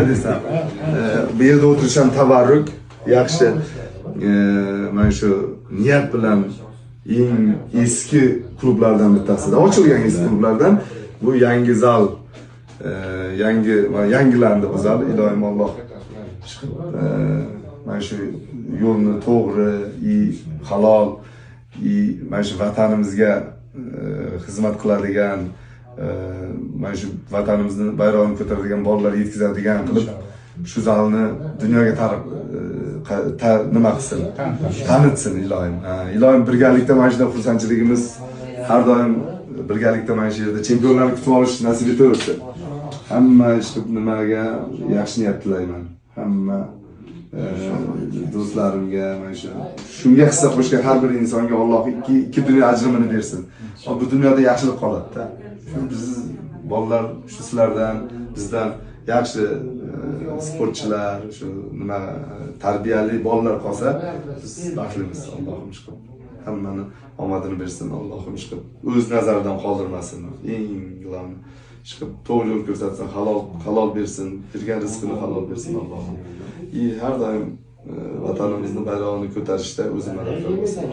Desam, bu yerda o'tirish ham tabarruk, yaxshi. Mana shu niyat bilan eng eski klublardan bittasida, ochilgan eski klublardan bu yangi zal, yangi yangilandi bu zal. Iloyim, Alloh chiqib, mana shu yo'lni to'g'ri и halol и mana shu vatanimizga xizmat qiladigan, mana shu vatanimizni bayrog'ini ko'taradigan bolalar yetkazadigan qilib shu zalni dunyoga targ'ib, nima qilsin, tanitsin iloyim. Ha, iloyim, birgalikda mana shunday xursandchiligimiz, har doim birgalikda mana shu yerda chempionlarni kutib olish nasib etaversin. Hamma ishni nimaga yaxshi niyat tilayman hamma do'stlarimga, mana shu shunga hissa qo'shgan har bir insonga Alloh ikki dunyo ajrimini bersin. Bu dunyoda yaxshilik qoladida. Shu biz bolalar, shu sizlardan, bizdan yaxshi sportchilar, shu nima, tarbiyali bolalar qolsa, biz baxtlimiz. Allohim chiqib hammani omadini bersin, Allohim chiqib o'z nazaridan qoldirmasin. Eng главный, chiqib to'g'ri yo'l ko'rsatsin, halol halol bersin, bergan rizqini halol bersin Allohim. И har doim vatanimizni bayrog'ini ko'tarishda o'zi madadkor bo'lsin.